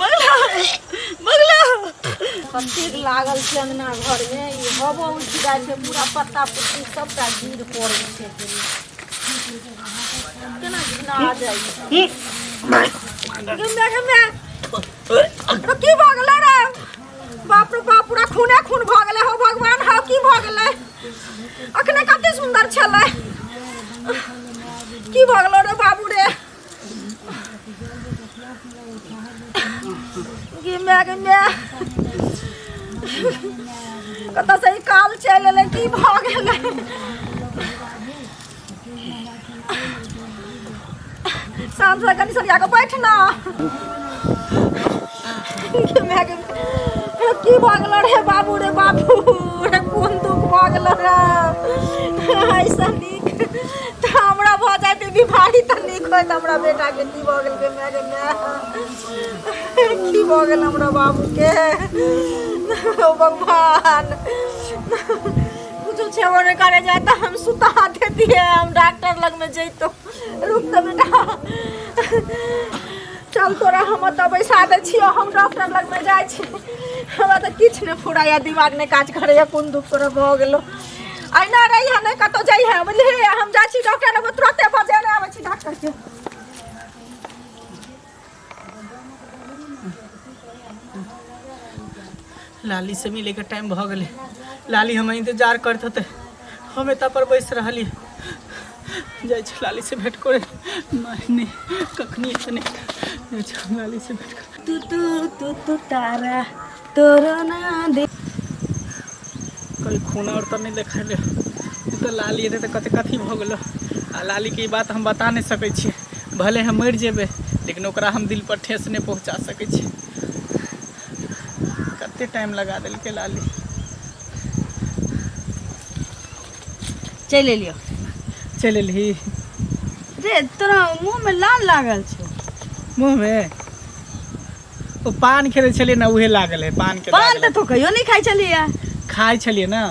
मगला मगला। कतेक लागल छै अंगना घरमे, ई हवो उठि जाइ छै, पूरा पत्ता पुत्ती सबटा गिर पड़ै छै। केना घिना जाइ छै। गे गे, की भऽ गेलै रे? बाप रे बाप, पूरा खूने खून भऽ गेलै। हो भगवान, हौ, की भऽ गेलै? अखने कते सुन्दर छलै, की भऽ गेलो रे बाबू रे? गे माय, गे माय, कतऽ से ई काल चलि एलै? की भऽ गेलै? शाम से कनि सरिया कऽ बैठ ना। गे माय, गे, की भऽ गेलो रे बाबू रे? बाबू रे, कोन दुख भऽ गेलो रे? ऐसा नीक तऽ हमरा भऽ जाइत बीमारी तऽ नीक होइत। हमरा बेटाके की भऽ गेल? गे माय, गे माय, की भऽ गेल हमरा बाबूके? ओ भगवान, कुछो छेबो नहि करे जाय तऽ हम सुता देतियै, हम डॉक्टर लगमे जैतहुँ। रुक तऽ बेटा, चल, तोरा हम ओतऽ बैसा दै छियौ, हम डॉक्टर लगमे जाइ छी। हमरा तऽ किछु नहि फुराइया, दिमाग नहि काज करैया। कोन दुख तोरा भऽ गेलो? अहिना रहिहे, नहि कतहु जइहे, बुझलिही? हम जाइ छी डॉक्टर लगमे, तुरते बजेने आबै छी डॉक्टरके। लाली से मिले के टाइम भऽ गेलै। लाली हमर इंतजार करैत होतै, हम एतऽ पर बैस रहली। जाइ छी लाली से भेंट करे। नहीं, कखनी एतै नहि। जाइ छी हम लाली से भेंट करे। तू तू तू तू तारा तोरो ना दे। कहीं खून और तऽ नहि देखाइ दे। ई तऽ लाली एतै तऽ कते कथी भऽ गेलो। आ लालीके ई बात हम बता नहि सकै छियै। भले हम मरि जेबै, लेकिन ओकरा हम दिल पर ठेस नहि पहुँचा सकै छियै। कते टाइम लगा देलकै लाली। चलि एलियो। चलि एलही? रे, तोरा मुँहमे लाल लागल छौ। मुँहमे ओ पान खेलै छलियै ने, उहे लागल है पान के। पान तऽ तू कहियो नहि खाइ छलियै। खाइ छलियै ने,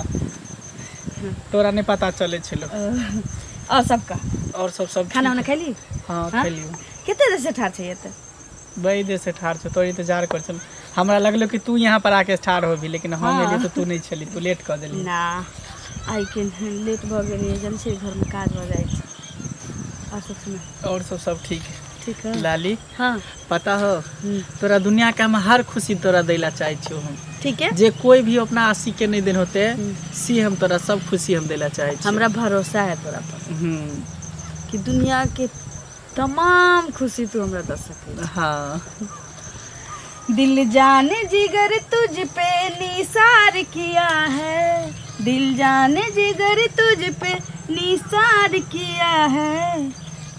तोरा नहि पता चलै छलो। और सबका? और सब सब। खाना उना खैली? हाँ। हाँ? खेलियो। कते देर से ठाढ़ छै एतऽ? बड़ी देर से ठाढ़ छौ, तोर इंतजार कर छल। हमरा लगलो कि तू यहाँ पर आके ठाढ़ होबी, लेकिन हम हाँ। एलियै तऽ तू नहि छली, तू लेट कऽ देली। ना, आइ के लेट भऽ गेलियै, जन छै घरमे काज भऽ जाइ छै। और सब सुना। और सब सब ठीक है। ठीक है। लाली। हाँ। पता हो, तोरा दुनिया के हम हर खुशी तोरा दैला चाहै छियौ हम। ठीक है। जे कोई भी अपना आशी के नहीं देन होते, सी हम तोरा सब खुशी हम दैला चाहै छियौ। हमरा भरोसा है तोरा पर कि दुनिया के तमाम खुशी तू हमरा दऽ सकै। हाँ। दिल जाने जिगर तुझ पे निसार किया है, दिल जाने जिगर तुझ पे निसार किया है,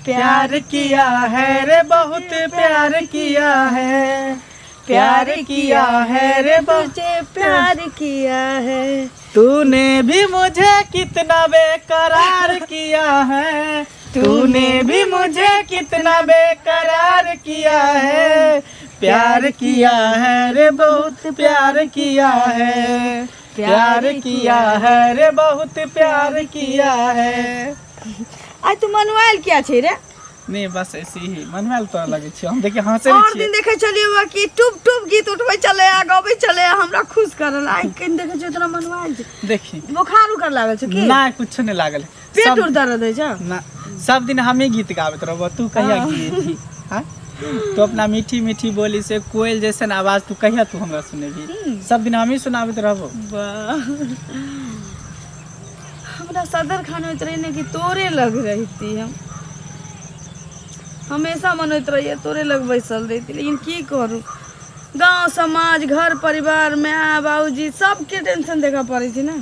प्यार किया है रे बहुत प्यार किया है, प्यार किया है रे बहुत तुझे प्यार किया है। तूने भी मुझे कितना बेकरार किया है, तूने भी मुझे कितना बेकरार किया है, प्यार किया है रे बहुत प्यार किया है, प्यार किया है रे बहुत प्यार किया है। आइ तू मनुआइल किया छै रे? नहीं, बस ऐसे ही मनवाल तो लगे छी हम। देखिए, हंसे और छियै। दिन देखै छलियै हुआ कि टुप टुप गीत उठबै छलै आ गबै छलै आ हमरा खुश करल। आइ कनि देखै छियै तोरा मनुआइल छै। देखी। बोखार उखार लागल छै की? ना, कुछ नहीं लागल। पेट सब उर दर्द होइ छै? ना, सब दिन हम ही गीत गाबैत रहबो, तू कहिया गीत? हाँ, तो अपना मीठी मीठी बोली से कोयल जैसन आवाज तू कहिया तू हमरा सुनेबी? सब दिन हम ही सुनाबैत रहबो। वाह, हमरा सदर खान होइत रही ने कि तोरे लग रहिती। हम हमेशा मन होइत रहिए तोरे लग बैसल रहिती, लेकिन की करू, गाँव समाज घर परिवार माय बाबूजी सबके टेंशन देखऽ पड़ै छै ने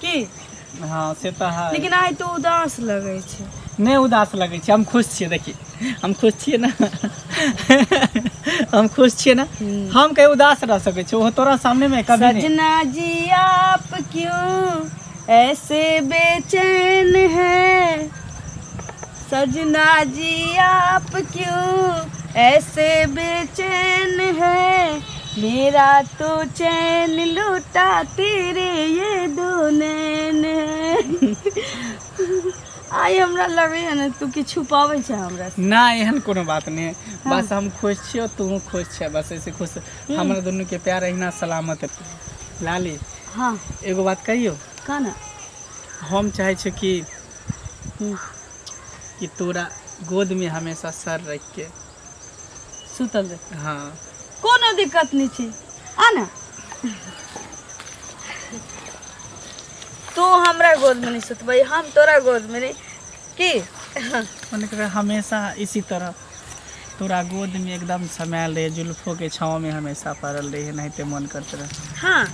की। हाँ, से तऽ है। लेकिन आइ तो उदास लगै छै। नहि उदास लगै छै, हम खुश छियै। देखी, हम खुश छियै ने, हम खुश छियै ने। हम कहीं उदास रह सकै छियै? ओहो तोरा सामने में कभी नहीं। सजना जी आप क्यों ऐसे बेचैन हैं, सजना जी आप क्यों ऐसे बेचैन हैं, मेरा तो चैन लूटा तेरे ये दो नैन हैं। आइ हमरा लगैया ने तू किछु छुपाबै छै हमरा से। ना, एहन कोनो बात नहीं है। बस हम खुश छियो, तू खुश छै, बस ऐसे खुश हमरा दुनू के प्यार अहिना सलामत। लाली। हाँ। एगो बात कहियो? का ना। हम चाहे छियो कि कि तोरा गोद में हमेशा सर रख के सुतल रह। हाँ। कोनो दिक्कत नहीं छै, आ ना। तू हमरा गोद में नहीं सुतबै, हम तोरा गोद में नहीं की। मने कि हमेशा इसी तरह तोरा गोद में एकदम समायल रहे, जुल्फों के छाँव में हमेशा पड़ल रहे, नहीं ते मन करते रहे। हाँ।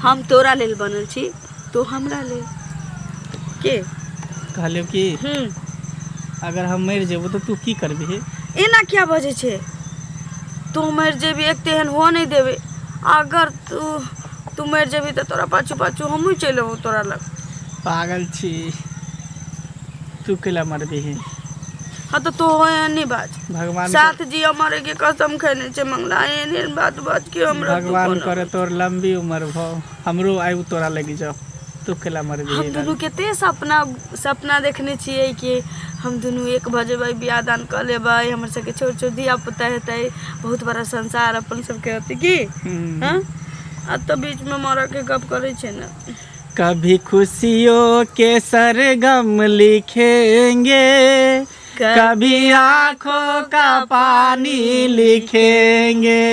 हम तोरा लेल बनल छी, तू हमरा लेल के। कहलियो कि अगर हम मरि जेबो तऽ तू की करबिही? एना किया बजै छै? तू मरि जेबी एक तेहन हो नहीं देबे। अगर तू तू मरि जेबी तऽ तोरा पाछू पाछू हमहूँ चलि अबू तोरा लग। पागल छी तू, कैला मरबिही? हाँ, तऽ तू एहन नहीं बाज। भगवान साथ जिया मरे के कसम खेने छै मंगला, एहन एहन बात बाज के हमरा तू भगवान कोनो- करे तोर लंबी उम्र भो, हमरो आयु तोरा लगी जाओ, तू कैला मरबिही? हम दुनू कते सपना सपना देखने छियै कि हम दुनू एक भऽ जेबै, बियाह दान कऽ लेबै, हमर सबके छोट छोट धिया पुता हेतै, बहुत बड़ा संसार अपन सबके होतै की। हाँ, आ तऽ बीचमे मरऽके गप करै छै ने। कभी खुशियों के सरगम लिखेंगे, कभी आंखों का पानी लिखेंगे,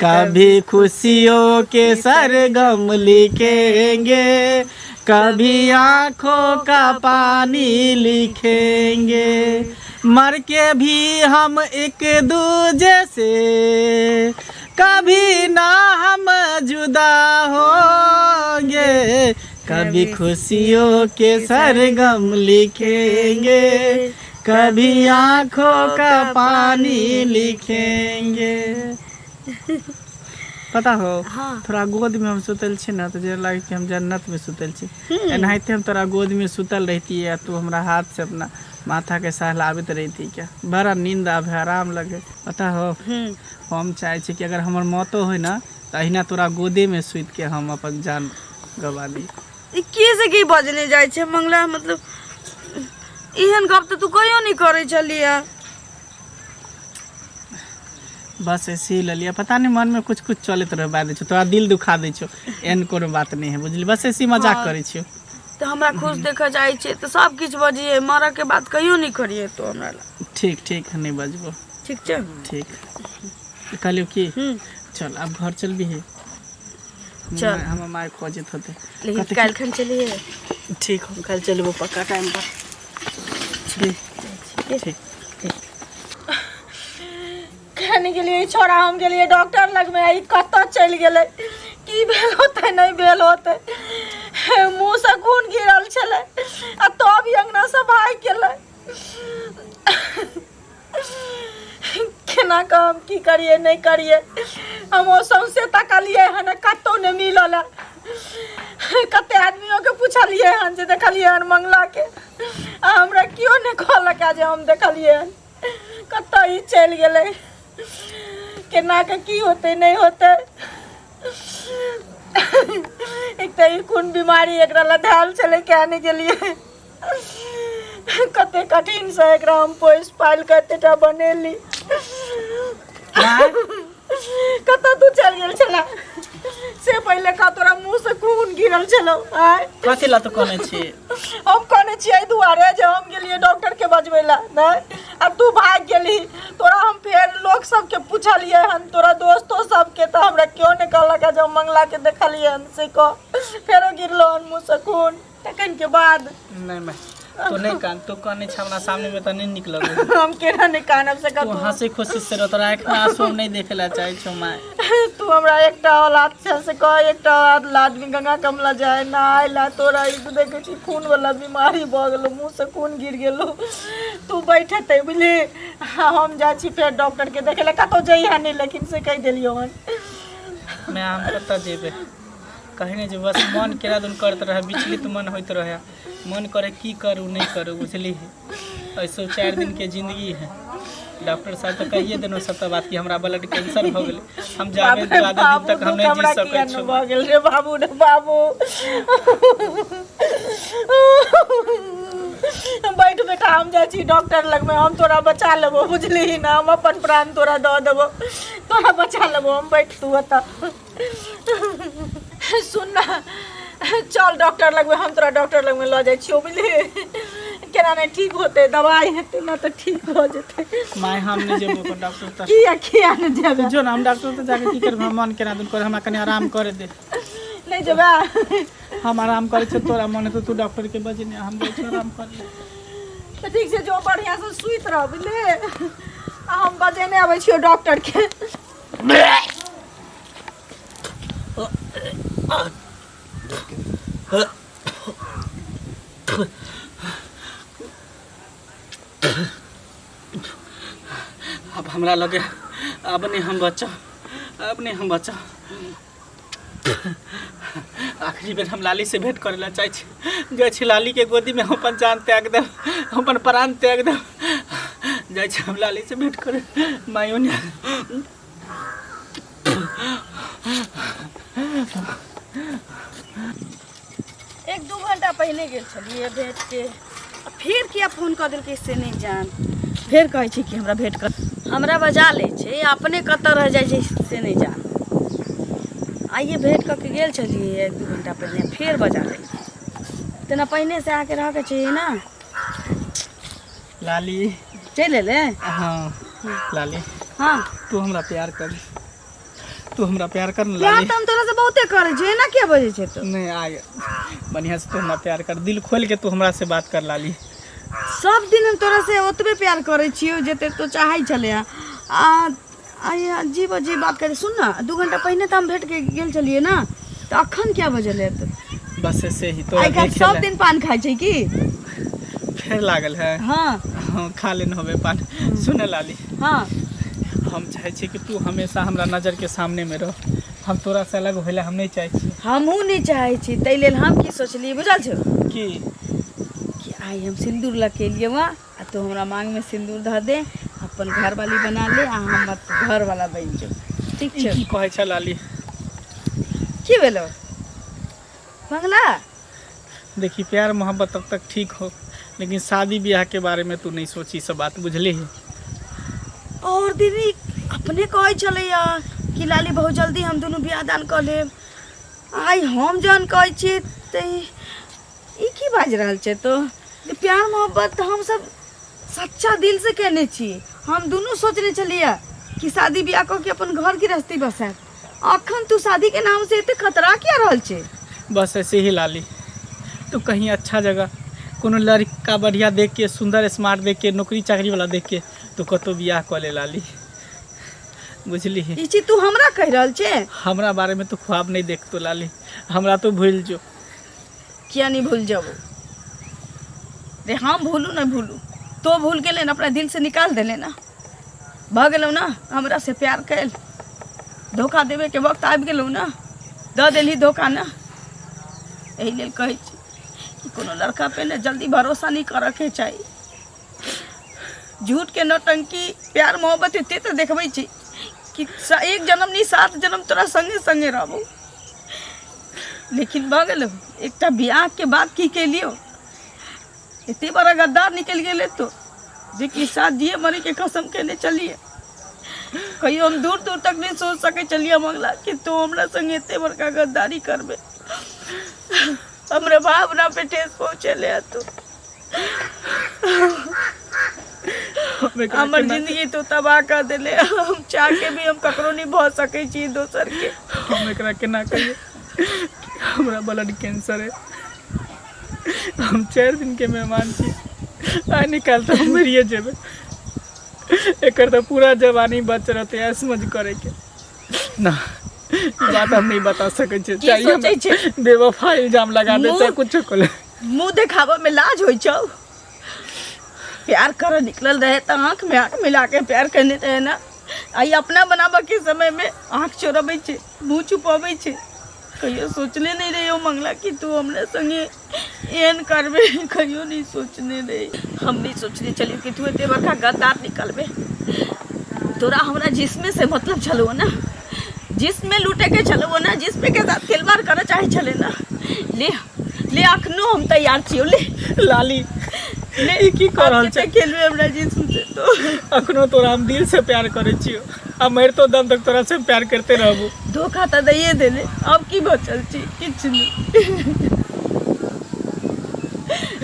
कभी खुशियों के सरगम लिखेंगे, कभी आंखों का पानी लिखेंगे, मर के भी हम एक दूजे से कभी ना हम जुदा होंगे, कभी खुशियों के सरगम लिखेंगे, कभी आंखों का पानी लिखेंगे। पता हो? हाँ। थोड़ा गोद में हम सुतल छी ना, तो जे लागे कि हम जन्नत में सुतल छी। एनाहिते हम तोरा गोद में सुतल रहती है, तू हमरा हाथ से अपना माथा के सहलाबैत रहती, क्या बड़ा नींद आबे, आराम लगे। पता हो? हम चाहे छी कि अगर हमर मौतो होय ना, तऽ अहिना तोरा गोदे में सुति के हम अपन जान गवा दी। ई की से की बजने जाइ छै मंगला? मतलब एहन गप तऽ तू कहियो नहि करै छलियै। बस ऐसे ही ललिया, पता नहीं मन में कुछ कुछ चलत रहे, बात छौ, तोरा दिल दुखा दै छौ, एहन कोनो बात नहीं है, बुझली? बस ऐसे ही मजाक करै छियौ। तऽ हमरा खुश देखऽ चाहै छै तऽ सब किछु बजियै, मरऽ के बात कहियो नहि करियै तू हमरा लग। ठीक ठीक, नहीं बजबो। ठीक छै। ठीक। कहलियौ कि चल, आब घर चलबी? चल। हमर माय खोजैत होतै। लेकिन कथी? काल्हि खन चलियै। ठीक, हम काल्हि चलबो पक्का टाइम पर। ठीक ठीक। कहने के लिए छोड़ा, हम गेलिए डॉक्टर लगमे, ई कतऽ चलि गेलै? की भेल होतै, नहि भेल होतै? मुँहसँ खून गिरल छलै आ तब ई अङ्गनासँ भागि गेलै। केना कऽ हम की करियै, नहि करियै? हम ओ सौंसे तकलियै हन, कतहु नहि मिलल। कते आदमियोके पुछलियै हन जे देखलियै हन मंगलाके? आ हमरा केओ नहि कहलक जे हम देखलियै हन। कतऽ ई चलि गेलै? केना कऽ की होतै, नहि होतै? एक तऽ ई कोन बीमारी एकरा लधायल छलै, किया नहि गेलियै? कते कठिनसँ एकरा हम पोसि पालि कऽ एतेटा बनेली। कतऽ तू चलि गेल छला से पहिले कह। तोरा मुँहसँ खून गिरल छलौ, आँय? कथी लए तू कहने छी? हम कहने छियै एहि दुआरे जे हम गेलियै डॉक्टरके बजबै लए, नहि आ तू भागि गेलही। तोरा हम फेर लोक सबके पुछलियै हन, तोरा दोस्तो सबके, तऽ हमरा केओ नहि कहलक जे हम मंगलाके देखलियै हन। से कह, फेरो गिरलो हन मुँहसँ खून तखन के बाद? नहीं मैं तो नहीं कान, तू कहने छ हमरा सामने में तऽ नहीं निक लगे। हम केना नहि कानब से कह? तू हंसी खुशी से रह, तोरा आँखि में आंसू हम नहीं देखे ला चाहे छौ माय। तू हमरा एकटा औलाद छै से कह। एकटा औलाद आदमी गंगा कमला जाय नहाय ला, तोरा ई देखै छी खून वाला बीमारी भऽ गेलो, मुँह से खून गिर गेलो। तू बैठेतै बुझली, हम जाइ छी फेर डॉक्टर के देखे ला। कतौ जइहा नहि लेकिन, से कहि देलियौ हन। मैं हम कतऽ जेबै? कहीं नहि जेबै। बस मन केना दुन करैत रहै, विचलित मन होइत रहै, मन करे की करू, नहि करू, बुझली? ऐसो 4 दिन के जिंदगी है। डॉक्टर साहब तऽ कहिए देलहुँ सबटा बात कि हमरा ब्लड कैंसर भऽ गेलै। हम जाबे बाप रे ज्यादा दिन बाबू, तक हम दुख नहि जी हमरा सकै किया छी। नहि भऽ गेल रे बाबू रे बाबू। बैठ बेटा, हम जाइ छी डॉक्टर लगमे, हम तोरा बचा लेबो, बुझलिही ना? हम अपन प्राण तोरा दऽ देबो, तोरा बचा लेबो हम। बैठ तू ओतऽ। सुन ना, चल डॉक्टर लगमे, हम तोरा डॉक्टर लगमे लऽ जाइ छियौ, बुझलिही? केना नहि ठीक होतै, दवाइ हेतै ने तऽ ठीक भऽ जेतै। माय, हम नहि जेबो ओकर डॉक्टर तऽ। किया, किया नहि जेबै? जो ना, हम डॉक्टर तऽ जाके की करबै? हम मन केना दुन कर, हमरा कनि आराम करे दे। नहि जेबै? हम आराम करै छियौ, तोरा मन हेतौ तू डॉक्टर के बजेने, हम जाइ छी आराम करे। तऽ ठीक छै, जो बढ़िआँसँ सुति रह, बुझलिही? आ हम बजेने अबै छियौ डॉक्टरके। अब हमरा लगे अब नहीं हम बच्चा, अब नहीं हम बच्चा। आखिरी बेर हम लाली से भेंट करे ला चाहै छी। जाइ छी लाली के गोदी में, हम अपन जान त्याग देब, हम अपन प्राण त्याग देब। जाइ छी हम लाली से भेंट करे। मायो ने 1-2 घंटा पहिले गेल छलियै भेंट के, आ फेर किया फोन कऽ देलकै से नहि जान। फेर कहै छै कि हमरा भेंट कर, हमरा बजा लै छै, अपने कतऽ रहि जाइ छै से नहि जान। आइए भेंट कऽ के गेल छलियै 1-2 घंटा पहिले, फेर बजा लै। तेना पहिने से आके रहके चाहिए ना। लाली। चलि एलै? हाँ लाली। हाँ। तू हमरा प्यार कर, तू हमरा प्यार कर ना। प्यार लाली। तऽ हम तोरा से बहुते करै छियै, एना किया बजै छै तू? नहीं आगे बढ़िया से तू हमरा प्यार कर, दिल खोल के तू हमरा से बात कर लाली। सब दिन हम तोरा से ओतबे प्यार करै छियौ जते तू चाहै छलै। आ आइ अजीब अजीब बात करै। सुन ना, 2 घंटा पहिने तऽ हम भेंट के गेल छलियै ना, तऽ अखन किया बजलै तू? बस ऐसे ही तोरा आइ काल्हि देखे सब ला दिन पान खाइ छै की? फेर लागल है? हाँ। हाँ, खा लेने होबे पान। सुन लाली। हाँ। हम चाहै छी कि तू हमेशा हमरा नजर के सामने में रह, हम तोरा से अलग होइला हम नहीं चाहै छी। हमहूँ नहि चाहै छी, ताहि लेल हम की सोचलियै बुझल छौ? की? कि आइ हम सिन्दूर लगेलियै वहाँ, आ तू हमरा मांग में सिन्दूर धऽ दे, अपन घरवाली बना ले, आ हम घरवाला बनि जाउ। ठीक ई छै? की कहै छ लाली? की भेलो मंगला? देखी, प्यार मोहब्बत तब तक ठीक हो, लेकिन शादी ब्याह के बारे में तू नहीं सोची सब बात, बुझली? और दीदी अपने कहै छलैया कि लाली बहुत जल्दी हम दुनू बियाह दान कऽ लेब। आइ हम जहन कहै छियै तऽ ई की बाजि रहल छै तो? प्यार मोहब्बत तऽ हमसब सच्चा दिल से केने छी। हम दुनू सोचने छलियै कि शादी बियाह कऽ के अपन घर गृहस्थी बसायब। अखन तू शादी के नाम से एते खतरा किया रहल छै? बस ऐसे ही लाली, तू कहीं अच्छा जगह कोनो लड़का बढ़िया देख के, सुंदर स्मार्ट देख के, नौकरी चाकरी वाला देख के तू कतौ बियाह कऽ ले लाली, बुझली? ई चीज तू हमरा कहि रहल छै? हमरा बारे में तू ख्वाब नहीं देखतो लाली, हमरा तो भूल जो। किया नहीं भूल जाबो रे? हम भूलू नहीं भूलू, तो भूल गेले ना, अपना दिल से निकाल देले ना। भऽ गेलौ ना हमरा से प्यार कैल, धोखा देवे के वक्त आबि गेलौ ना, दऽ देलही धोखा ना। एहि लेल कहै छी कि कोनो लड़का पे ने जल्दी भरोसा नहीं करऽ के चाही। झूठ के नौटंकी प्यार मोहब्बत एते तऽ देखबै छी कि एक जन्म नहीं 7 जन्म तोरा संगे संगे रहबो, लेकिन भऽ गेलौ एकटा बियाह के बाद की केलियौ? एते बड़ा गद्दार निकलि गेलै तो, जे कि साथ जिए मरे के कसम केने चलिए। कहियो हम दूर दूर तक नहीं सोच सकै छलियै मंगला कि तू हमरा संगे एते बड़का गद्दारी करबे। हमरा भावना पे ठेस पहुँचेले तू, हमर जिंदगी तो तबाह कर देले। हम चाह के भी हम ककरो नहीं भऽ सकै छी दोसर के। हम एकरा केना कहिए हमरा ब्लड कैंसर है, हम 4 दिन के मेहमान छी, आइ निकाल तऽ हम मरिए जेबै। एकर तऽ पूरा जवानी बच रहतै ऐश मौज करे के ना। ई बात हम नहीं बता सकै छियै। की चाहे सोचै हमरा छै? बेवफा इल्जाम लगा दे, चाहे मुँह कुछो कर ले। मुँह देखाबऽ में लाज होइ छौ? प्यार करऽ निकलल रहे तऽ आँख में आँख मिला के प्यार करने रहे ना, आइ अपना बनाबऽ के समय में आँख चोरबै छै, मुँह छुपबै छै। कहियो सोचले नहीं रही मंगला कि तू हमरा संगे एहन करबे, कहियो नहीं सोचने रही। हम नहीं सोचने चलियो कि तू एते बड़का गद्दार निकलबे। तोरा हमरा जिसमे से मतलब छलो ना, जिसमे लूटे के छलो ना, जिसमे के साथ खिलवाड़ करे चाहे छले ना, ले ले अखनो हम तैयार छियो, ले लाली ले। ई की कऽ रहल छै? खेलबे हमरा जिस्म से तो? अखनो तोरा हम दिल से प्यार करै छियो आ मरितो दम तक तोरा से प्यार करते रहबो। धोखा तऽ दैए देले, अब की बचल छी? किछु नहि।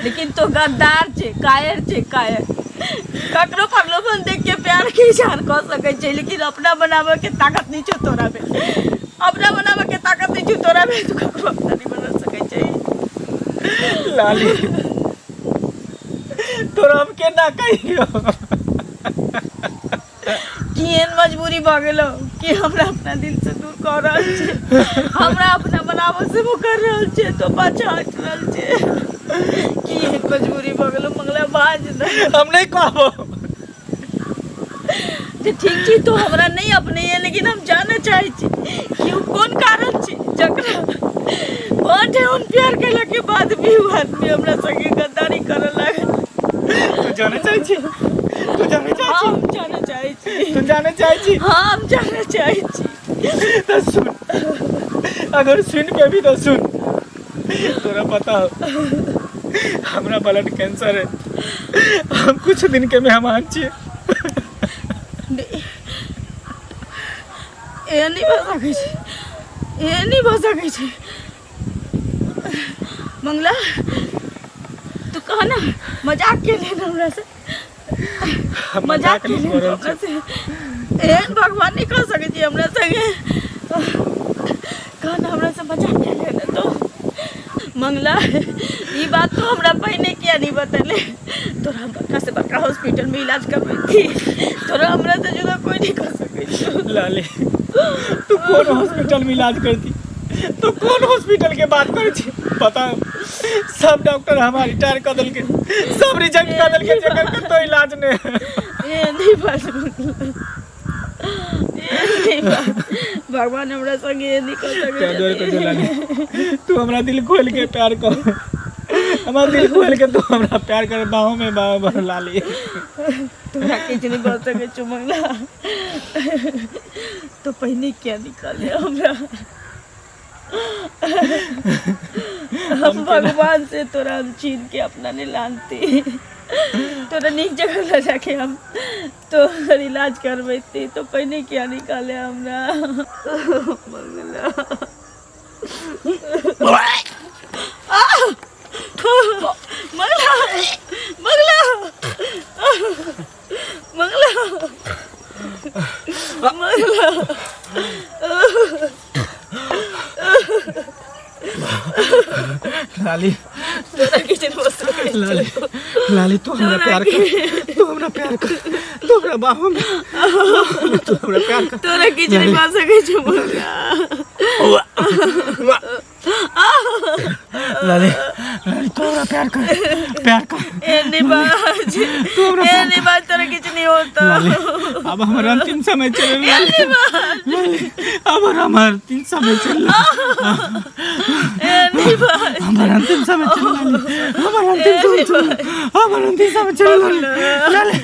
लेकिन तो गद्दार छै, कायर छै, कायर। ककरो प्रलोभन देख के प्यार के इजहार कऽ सकै छै, लेकिन अपना बनाबऽ के ताकत नहि छौ तोरा में। अपना बनाबऽ के ताकत नहि छौ तोरा में, तू ककरो अपना नहि बना सकै छै। लाली, तोरा हम केना कहियो कि एहन मजबूरी भऽ गेलो कि हमरा अपना दिल से दूर कऽ रहल छै, हमरा अपना बनाबऽ से वो कर रहल छै, तो पाछा हटि रहल छै? कि एहन मजबूरी भऽ गेलो मंगला? बाज ने। हम नहीं कहबो। जे ठीक छी, तो हमरा नहीं अपने है, लेकिन हम जाने चाहे छी कि उ कोन कारण छी जकरा बड एहन प्यार केला के बाद भी उ आदमी हमरा संगे गद्दारी करऽ लागल। तू जाने चाहे छी? तू जाने चाहे हाँ छी? हम जाने चाहे छी। तू जाने चाहे छी? हाँ, हम जाने चाहे छी। तो सुन, अगर सुन पे भी तो सुन। तोरा पता हो, हमरा ब्लड कैंसर है, हम कुछ दिन के मेहमान छियै। एहन नहि भऽ सकै छै, एहन नहि भऽ सकै छै मंगला। तू कह ना, मजाक के लिए हमरा से? हम मजाक मजाक के नहीं लिए कर रहल हमरा छी। से? एहन भगवान नहीं कह सकै छी हमरा संगे। कह ना, हमरा से मजाक के लिए ना तो? मंगला, ई बात तो हमरा पहिने किया नहीं बतेले? तोरा हम बड़का से बड़का हॉस्पिटल में इलाज करबैती, तोरा हमरा से जुदा कोई नहीं कर सकै छौ। लाली, तू कौन हॉस्पिटल में इलाज करती? तू कौन हॉस्पिटल के बात करे छी? पता हो, सब डॉक्टर हमार रिटायर कर देलके, सब रिजेक्ट कर देलके, जेकर कतो इलाज नहीं। ए नहीं बात मंगला, ए नहीं बात। भगवान हमरा संगे ए नहीं कर सकै तें दुआरे कहै छियौ लाली, छथिन। तू हमरा दिल खोल के प्यार कर, हमरा दिल खोल के तू हमरा प्यार कर, बाहों में बाहों भर लाली। तोरा किछु नहीं भऽ सकै छौ मंगला। तो पहिने किया निकाले हमरा? हम भगवान से तोरा हम छीन के अपना नहीं लानती, तोरा नीक जगह लऽ जाके हम तोहर इलाज करबैती। तो पहिने किया निकाले हमरा मंगला? मंगला, मंगला, मंगला, मंगला। लाली। तोरा किछु नहीं भऽ सकै छौ। लाली, लाली, तू हमरा प्यार कर, तू हमरा प्यार कर, तू हमरा बाहों में, तू हमरा प्यार कर। तोरा किछु नहीं भऽ सकै छौ मंगला। लाली, लाली, तू हमरा प्यार कर, प्यार कर। ए नहीं बाज, तू हमरा ए प्यार नहीं बाज, तोरा किछु नहीं होता। लाली, अब हमर अंतिम समय चल लाली, लाली, अब हमर अंतिम समय चल। ए नहीं बाज। हमर अंतिम समय चल लाली, हमर अंतिम समय चल, हमर अंतिम समय चल लाली, लाली।